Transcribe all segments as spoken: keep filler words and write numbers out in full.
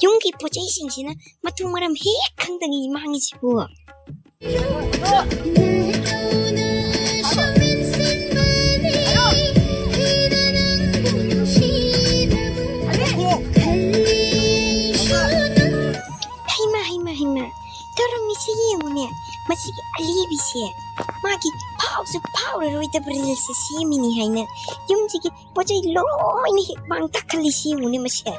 ꯌꯨꯝꯒꯤ ꯄꯣꯠ ꯆꯩꯁꯤꯡꯁꯤꯅ ꯃꯊꯣꯡ ꯃꯔꯝ ꯍꯦꯛ ꯈꯪꯗꯉꯩ ꯃꯥꯡꯉꯤꯁꯤꯕꯨ꯫ ꯍꯩꯃꯥ, ꯍꯩꯃꯥ, ꯍꯩꯃꯥ, ꯇꯧꯔꯝꯃꯤꯁꯤ ꯌꯦꯡꯉꯨꯅꯦ꯫ ꯃꯁꯤꯒꯤ ꯑꯂꯤꯕꯤꯁꯦ ꯃꯥꯒꯤ ꯐꯥꯎꯁꯨ ꯐꯥꯎꯔꯔꯣꯏꯗꯕ ꯔꯤꯜꯁꯁꯦ ꯁꯦꯝꯃꯤꯅꯤ ꯍꯥꯏꯅ ꯌꯨꯝꯁꯤꯒꯤ ꯄꯣꯠ ꯆꯩ ꯂꯣꯏꯅ ꯍꯦꯛ ꯃꯥꯡ ꯇꯥꯛꯍꯜꯂꯤꯁꯤ ꯌꯦꯡꯉꯨꯅꯦ ꯃꯁꯦ꯫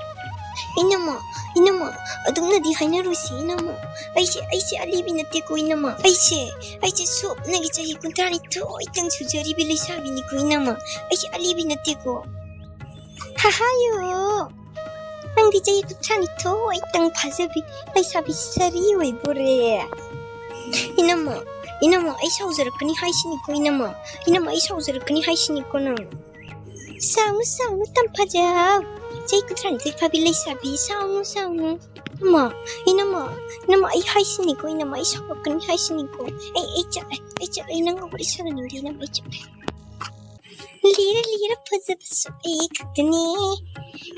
ꯏꯅꯝꯃ, ꯏꯅꯝꯃ, ꯑꯗꯨꯝꯅꯗꯤ ꯍꯥꯏꯅꯔꯣꯏꯁꯤ ꯏꯅꯝꯃ꯫ ꯑꯩꯁꯦ, ꯑꯩꯁꯦ ꯑꯂꯤꯕꯤ ꯅꯠꯇꯦꯀꯣ ꯏꯅꯝꯃ꯫ ꯑꯩꯁꯦ, ꯑꯩꯁꯦ ꯁꯨꯞꯅꯒꯤ ꯆꯍꯤ ꯀꯨꯟꯊ꯭ꯔꯥꯅꯤꯊꯣꯏꯇꯪ ꯁꯨꯖꯔꯤꯕꯤ ꯂꯩꯁꯥꯕꯤꯅꯤꯀꯣ ꯏꯅꯝꯃ꯫ ꯑꯩꯁꯦ ꯑꯂꯤꯕꯤ ꯅꯠꯇꯦꯀꯣ꯫ ꯍꯥꯍꯥꯌꯣ! ꯅꯪꯗꯤ ꯆꯍꯤ ꯀꯨꯟꯊ꯭ꯔꯥꯅꯤꯊꯣꯏꯇꯪ ꯐꯥꯖꯕꯤ ꯂꯩꯁꯥꯕꯤ ꯁꯥꯔꯤ ꯑꯣꯏꯕꯣꯔꯦ꯫ ꯏꯅꯝꯃ, ꯏꯅꯝꯃ, ꯑꯩ ꯁꯥꯎꯖꯔꯛꯀꯅꯤ ꯍꯥꯏꯁꯤꯅꯤꯀꯣ ꯏꯅꯝꯃ꯫ ꯏꯅꯝꯃ, ꯑꯩ ꯁꯥꯎꯖꯔꯛꯀꯅꯤ ꯍꯥꯏꯁꯤꯅꯤꯀꯣ ꯅꯪ꯫ ꯁꯥꯎꯅꯨ, ꯁꯥꯎꯅꯨ, ꯇꯝꯐꯥꯖꯧ꯫ ꯆꯍꯤ ꯀꯨꯟꯊ꯭ꯔꯥꯅꯤꯊꯣꯏ ꯐꯥꯕꯤ ꯂꯩꯁꯥꯕꯤ, ꯁꯥꯎꯅꯨ, ꯁꯥꯎꯅꯨ꯫ ꯏꯃꯥ, ꯏꯅꯝꯃ, ꯏꯅꯝꯃ, ꯑꯩ ꯍꯥꯏꯁꯤꯅꯤꯀꯣ ꯏꯅꯝꯃ, ꯑꯩ ꯁꯥꯎꯔꯛꯀꯅꯤ ꯍꯥꯏꯁꯤꯅꯤꯀꯣ꯫ ꯑꯩ, ꯑꯩ ꯆꯠꯂꯦ, ꯑꯩ ꯆꯠꯂꯦ, ꯑꯩ ꯅꯪꯒ ꯋꯥꯔꯤ ꯁꯥꯟꯅꯅꯤꯡꯗꯦ ꯏꯅꯝꯃ, ꯑꯩ ꯆꯠꯂꯦ꯫ ꯂꯤꯔ ꯂꯤꯔ ꯐꯖꯕꯁꯨ ꯑꯩ ꯈꯛꯇꯅꯤ,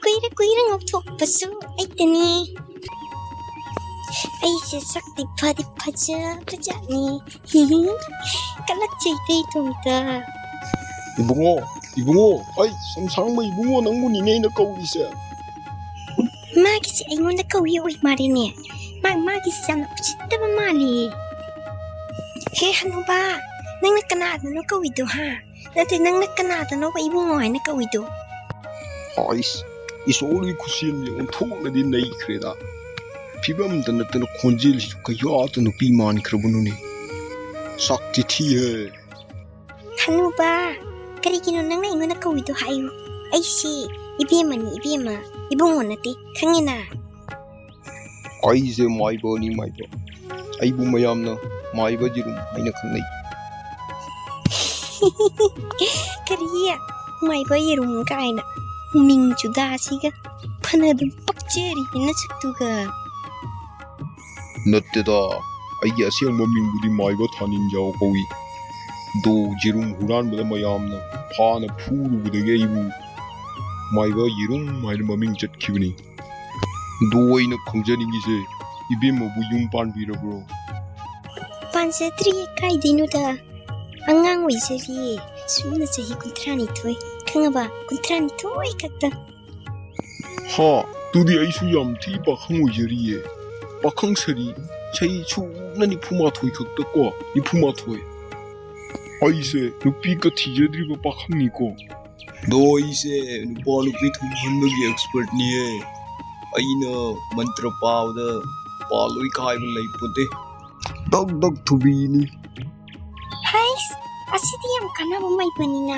ꯀꯨꯏꯔ ꯀꯨꯏꯔ ꯉꯧꯊꯣꯛꯄꯁꯨ ꯑꯩꯇꯅꯤ꯫ ꯑꯩꯁꯦ ꯁꯛꯇꯤ ꯐꯗꯤ ꯐꯖꯕꯖꯥꯠꯅꯤ꯫ ꯀꯂꯛꯆꯩꯗ ꯏꯇꯣꯝꯇ꯫ ꯏꯕꯨꯡꯉꯣ, ꯏꯕꯨꯡꯉꯣ, ꯑꯩ ꯁꯝꯁꯥꯡꯕ ꯏꯕꯨꯡꯉꯣ ꯅꯪꯕꯨꯅꯤꯅꯦ ꯑꯩꯅ ꯀꯧꯔꯤꯁꯦ꯫ ꯃꯥꯒꯤꯁꯦ ꯑꯩꯉꯣꯟꯗ ꯀꯧꯏ ꯑꯣꯏ ꯃꯥꯜꯂꯦꯅꯦ꯫ ꯃꯥ, ꯃꯥꯒꯤꯁꯦ ꯌꯥꯝꯅ ꯎꯁꯤꯠꯇꯕ ꯃꯥꯜꯂꯦ꯫ ꯍꯦ ꯍꯅꯨꯕ, ꯅꯪꯅ ꯀꯅꯥꯗꯅꯣ ꯀꯧꯏꯗꯣ ꯍꯥ? ꯅꯠꯇꯦ, ꯅꯪꯅ ꯀꯅꯥꯗꯅꯣꯕ ꯏꯕꯨꯡꯉꯣ ꯍꯥꯏꯅ ꯀꯧꯏꯗꯣ? ꯑꯩꯁ, ꯏꯁꯣꯔꯒꯤ ꯈꯨꯠꯁꯦꯝꯁꯦ ꯑꯣꯟꯊꯣꯛꯅꯗꯤ ꯅꯩꯈ꯭ꯔꯦꯗ꯫ ꯐꯤꯕꯝꯗ ꯅꯠꯇꯅ ꯈꯣꯟꯖꯦꯜꯁꯤꯁꯨ ꯀꯌꯥꯗ ꯅꯨꯄꯤ ꯃꯥꯟꯈ꯭ꯔꯕꯅꯣꯅꯦ꯫ ꯁꯛꯇꯤ ꯊꯤꯍꯦ꯫ ꯍꯅꯨꯕ, ꯀꯔꯤꯒꯤꯅꯣ ꯅꯪꯅ ꯑꯩꯉꯣꯟꯗ ꯀꯧꯏꯗꯣ ꯍꯥꯏꯌꯨ꯫ ꯑꯩꯁꯤ ꯏꯕꯦꯝꯃꯅꯤ, ꯏꯕꯦꯝꯃ, ꯏꯕꯨꯡꯉꯣ ꯅꯠꯇꯦ, ꯈꯪꯉꯦꯅ? ꯑꯩꯁꯦ ꯃꯥꯏꯕꯅꯤ, ꯃꯥꯏꯕ꯫ ꯑꯩꯕꯨ ꯃꯌꯥꯝꯅ ꯃꯥꯏꯕ ꯌꯦꯔꯨꯝ ꯍꯥꯏꯅ ꯈꯪꯅꯩ꯫ ꯀꯔꯤ? ꯃꯥꯏꯕ ꯌꯦꯔꯨꯝ ꯀꯥꯏꯅ? ꯃꯤꯡ ꯆꯨꯗꯥꯁꯤꯒ꯫ ꯐꯅ ꯑꯗꯨꯝ ꯄꯛꯆꯔꯤ ꯅꯁꯛꯇꯨꯒ꯫ ꯅꯠꯇꯦꯗ, ꯑꯩꯒꯤ ꯑꯁꯦꯡꯕ ꯃꯤꯡꯕꯨꯗꯤ ꯃꯥꯏꯕ ꯊꯥꯅꯤꯟꯖꯥꯎ ꯀꯧꯏ꯫ ꯑꯗꯣ ꯌꯦꯔꯨꯝ ꯍꯨꯔꯥꯟꯕꯗ ꯃꯌꯥꯝꯅ ꯐꯥꯅ ꯐꯨꯔꯨꯕꯗꯒꯤ ꯑꯩꯕꯨ ꯃꯥꯏꯕ ꯌꯦꯔꯨꯝ ꯍꯥꯏꯅ ꯃꯃꯤꯡ ꯆꯠꯈꯤꯕꯅꯤ꯫ ꯑꯗꯣ ꯑꯩꯅ ꯈꯪꯖꯅꯤꯡꯉꯤꯁꯦ, ꯏꯕꯦꯝꯃꯕꯨ ꯌꯨꯝ ꯄꯥꯟꯕꯤꯔꯕ꯭ꯔꯣ? ꯄꯥꯟꯖꯗ꯭ꯔꯤꯌꯦ, ꯀꯥꯏꯗꯩꯅꯣꯗ꯫ ꯑꯉꯥꯡ ꯑꯣꯏꯖꯔꯤꯌꯦ, ꯁꯨꯞꯅ ꯆꯍꯤ ꯀꯨꯟꯊ꯭ꯔꯥꯅꯤꯊꯣꯏ, ꯈꯪꯉꯕ? ꯀꯨꯟꯊ꯭ꯔꯥꯅꯤꯊꯣꯏ ꯈꯛꯇ꯫ ꯍꯥ, ꯑꯗꯨꯗꯤ ꯑꯩꯁꯨ ꯌꯥꯝ ꯊꯤ ꯄꯥꯈꯪ ꯑꯣꯏꯖꯔꯤꯌꯦ꯫ ꯄꯥꯈꯪ ꯁꯥꯔꯤ, ꯆꯍꯤ ꯁꯨꯞꯅ ꯅꯤꯐꯨ ꯃꯥꯊꯣꯏ ꯈꯛꯇ ꯀꯣ, ꯅꯤꯐꯨ ꯃꯥꯊꯣꯏ꯫ ꯑꯩꯁꯦ ꯅꯨꯄꯤꯒ ꯊꯤꯖꯗ꯭ꯔꯤꯕ ꯄꯥꯈꯪꯅꯤꯀꯣ꯫ ꯑꯗꯣ ꯑꯩꯁꯦ ꯅꯨꯄꯥ ꯅꯨꯄꯤ ꯊꯨꯡꯍꯟꯕꯒꯤ ꯑꯦꯛꯁꯄꯔꯠꯅꯤꯌꯦ꯫ ꯑꯩꯅ ꯃꯟꯇ꯭ꯔ ꯄꯥꯕꯗ ꯅꯨꯄꯥ ꯂꯣꯏ ꯀꯥꯏꯕ ꯂꯩꯄꯣꯠꯇꯦ꯫ ꯗꯛ ꯗꯛ ꯊꯨꯕꯤꯅꯤ꯫ ꯍꯩꯁ, ꯑꯁꯤꯗꯤ ꯌꯥꯝ ꯀꯥꯟꯅꯕ ꯃꯩꯕꯅꯤꯅ꯫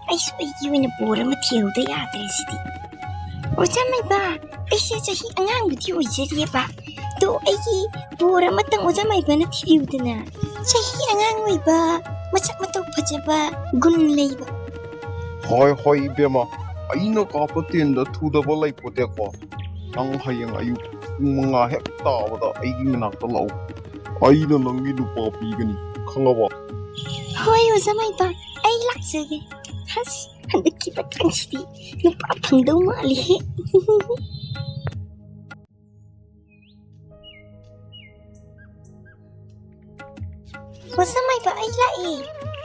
ꯑꯩꯁꯨ ꯑꯩꯒꯤ ꯑꯣꯏꯅ ꯕꯣꯔ ꯑꯃ ꯊꯤꯍꯧꯗ ꯌꯥꯗ꯭ꯔꯦ ꯁꯤꯗꯤ꯫ ꯑꯣꯖꯥ ꯃꯩꯕ, ꯑꯩꯁꯦ ꯆꯍꯤ ꯑꯉꯥꯡꯕꯨꯗꯤ ꯑꯣꯏꯖꯔꯤꯌꯦꯕ, ꯑꯗꯣ ꯑꯩꯒꯤ ꯕꯣꯔ ꯑꯃꯇꯪ ꯑꯣꯖꯥ ꯃꯩꯕꯅ ꯊꯤꯕꯤꯌꯨꯗꯅ꯫ ꯆꯍꯤ ꯑꯉꯥꯡ ꯑꯣꯏꯕ, ꯃꯁꯛ ꯃꯇꯧ ꯐꯖꯕ, ꯒꯨꯟ ꯂꯩꯕ꯫ ꯍꯣꯏ ꯍꯣꯏ ꯏꯕꯦꯝꯃ, ꯑꯩꯅ ꯀꯥꯞꯄ ꯇꯦꯟꯗ ꯊꯨꯗꯕ ꯂꯩꯄꯣꯠꯇꯦꯀꯣ꯫ ꯅꯪ ꯍꯌꯦꯡ ꯑꯌꯨꯛ ꯄꯨꯡ ꯃꯉꯥ ꯍꯦꯛ ꯇꯥꯕꯗ ꯑꯩꯒꯤ ꯃꯅꯥꯛꯇ ꯂꯥꯛꯎ꯫ ꯑꯩꯅ ꯅꯪꯒꯤ ꯅꯨꯄꯥ ꯄꯤꯒꯅꯤ, ꯈꯪꯉꯕ? ꯍꯣꯏ ꯑꯣꯖꯥ ꯃꯩꯕ, ꯑꯩ ꯂꯥꯛꯆꯒꯦ꯫ ꯑꯁ, ꯍꯟꯗꯛꯀꯤ ꯃꯇꯥꯡꯁꯤꯗꯤ ꯅꯨꯄꯥ ꯐꯪꯗꯧ ꯃꯥꯜꯂꯤꯍꯦ꯫ ꯑꯣꯖꯥ ꯃꯥꯏꯕ, ꯑꯩ ꯂꯥꯛꯑꯦ꯫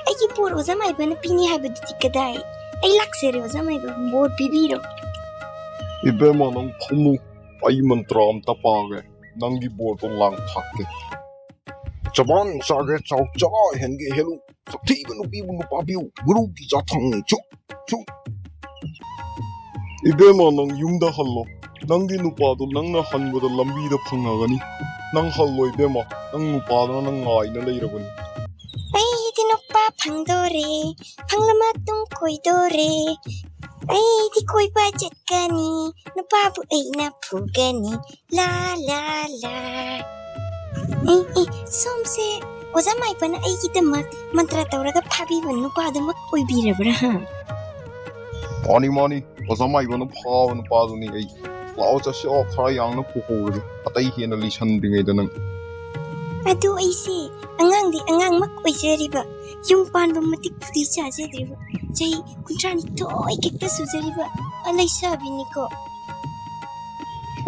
ꯑꯩꯒꯤ ꯕꯣꯔ ꯑꯣꯖꯥ ꯃꯥꯏꯕꯅ ꯄꯤꯅꯤ ꯍꯥꯏꯕꯗꯨꯗꯤ ꯀꯗꯥꯏ? ꯑꯩ ꯂꯥꯛꯆꯔꯦ ꯑꯣꯖꯥ ꯃꯥꯏꯕ, ꯕꯣꯔ ꯄꯤꯕꯤꯔꯣ꯫ ꯏꯕꯦꯝꯃ, ꯅꯪ ꯐꯝꯃꯨ, ꯑꯩ ꯃꯟꯇ꯭ꯔ ꯑꯝꯇ ꯄꯥꯒꯦ, ꯅꯪꯒꯤ ꯕꯣꯔꯗꯣ ꯂꯥꯡ ꯊꯥꯛꯀꯦ꯫ ꯆꯕꯥꯟ ꯆꯥꯒꯦ ꯆꯥꯎ, ꯆꯔꯥ ꯍꯦꯟꯒꯦ ꯍꯦꯜꯂꯨ, ꯁꯛꯊꯤꯕ ꯅꯨꯄꯤꯕꯨ ꯅꯨꯄꯥ ꯄꯤꯌꯨ, ꯒꯨꯔꯨꯒꯤ ꯆꯥꯊꯪ ꯆꯨ꯫ ꯁꯨꯝ, ꯏꯕꯦꯝꯃ, ꯅꯪ ꯌꯨꯝꯗ ꯍꯜꯂꯣ꯫ ꯅꯪꯒꯤ ꯅꯨꯄꯥꯗꯣ ꯅꯪꯅ ꯍꯟꯕꯗ ꯂꯝꯕꯤꯗ ꯐꯪꯉꯒꯅꯤ꯫ ꯅꯪ ꯍꯜꯂꯣ ꯏꯕꯦꯝꯃ, ꯅꯪ ꯅꯨꯄꯥꯗꯨꯅ ꯅꯪ ꯉꯥꯏꯅ ꯂꯩꯔꯕꯅꯤ꯫ ꯑꯩꯗꯤ ꯅꯨꯄꯥ ꯐꯪꯗꯣꯔꯦ, ꯐꯪꯂ ꯃꯇꯨꯡ ꯀꯣꯏꯗꯣꯔꯦ꯫ ꯑꯩꯗꯤ ꯀꯣꯏꯕ ꯆꯠꯀꯅꯤ, ꯅꯨꯄꯥꯕꯨ ꯑꯩꯅ ꯐꯨꯒꯅꯤ꯫ ꯂꯥ, ꯂꯥ, ꯂꯥ꯫ ꯑꯦ, ꯑꯦ, ꯁꯣꯝꯁꯦ ꯑꯣꯖꯥ ꯃꯥꯏꯕꯅ ꯑꯩꯒꯤꯗꯃꯛ ꯃꯟꯇ꯭ꯔ ꯇꯧꯔꯒ ꯐꯥꯕꯤꯕ ꯅꯨꯄꯥꯗꯨꯃꯛ ꯑꯣꯏꯕꯤꯔꯕ꯭ꯔꯥ, ꯍꯥ? ꯃꯥꯅꯤ, ꯃꯥꯅꯤ, ꯑꯣꯖꯥ ꯃꯥꯏꯕꯅ ꯐꯥꯕ ꯅꯨꯄꯥꯗꯨꯅꯤ ꯑꯩ꯫ ꯂꯥꯛꯑꯣ, ꯆꯠꯁꯤ, ꯑꯣ, ꯈꯔ ꯌꯥꯡꯅ ꯄꯨꯍꯧꯔꯒꯦ, ꯑꯇꯩ ꯍꯦꯟꯅ ꯂꯤꯁꯟꯗ꯭ꯔꯤꯉꯩꯗ ꯅꯪ꯫ ꯑꯗꯨ ꯑꯩꯁꯦ ꯑꯉꯥꯡꯗꯤ ꯑꯉꯥꯡꯃꯛ ꯑꯣꯏꯖꯔꯤꯕ, ꯌꯨꯝ ꯄꯥꯟꯕ ꯃꯇꯤꯛ ꯄꯨꯗꯤ ꯆꯥꯖꯗ꯭ꯔꯤꯕ, ꯆꯍꯤ ꯀꯨꯟꯊ꯭ꯔꯥ ꯅꯤꯊꯣꯏ ꯈꯛꯇ ꯁꯨꯖꯔꯤꯕ ꯂꯩꯁꯥꯕꯤꯅꯤꯀꯣ꯫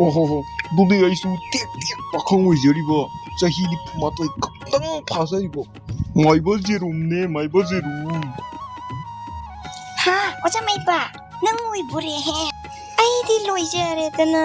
ꯑꯣꯍꯣ ꯍꯣ, ꯑꯗꯨꯗꯤ ꯑꯩꯁꯨ ꯇꯦꯛ ꯇꯦꯛ ꯄꯥꯈꯪ ꯑꯣꯏꯖꯔꯤꯕ, ꯆꯍꯤ ꯅꯤꯐꯨ ꯃꯥꯊꯣꯏ ꯈꯛꯇꯪ ꯐꯥꯖꯔꯤꯕ ꯃꯥꯏꯕ ꯖꯦꯔꯨꯝꯅꯦ, ꯃꯥꯏꯕ ꯖꯦꯔꯨꯝ꯫ ꯍꯥ, ꯑꯣꯖꯥ ꯃꯩꯕ, ꯅꯪ ꯑꯣꯏꯕꯨꯔꯦꯍꯦ꯫ ꯑꯩꯗꯤ ꯂꯣꯏꯖꯔꯦꯗꯅ꯫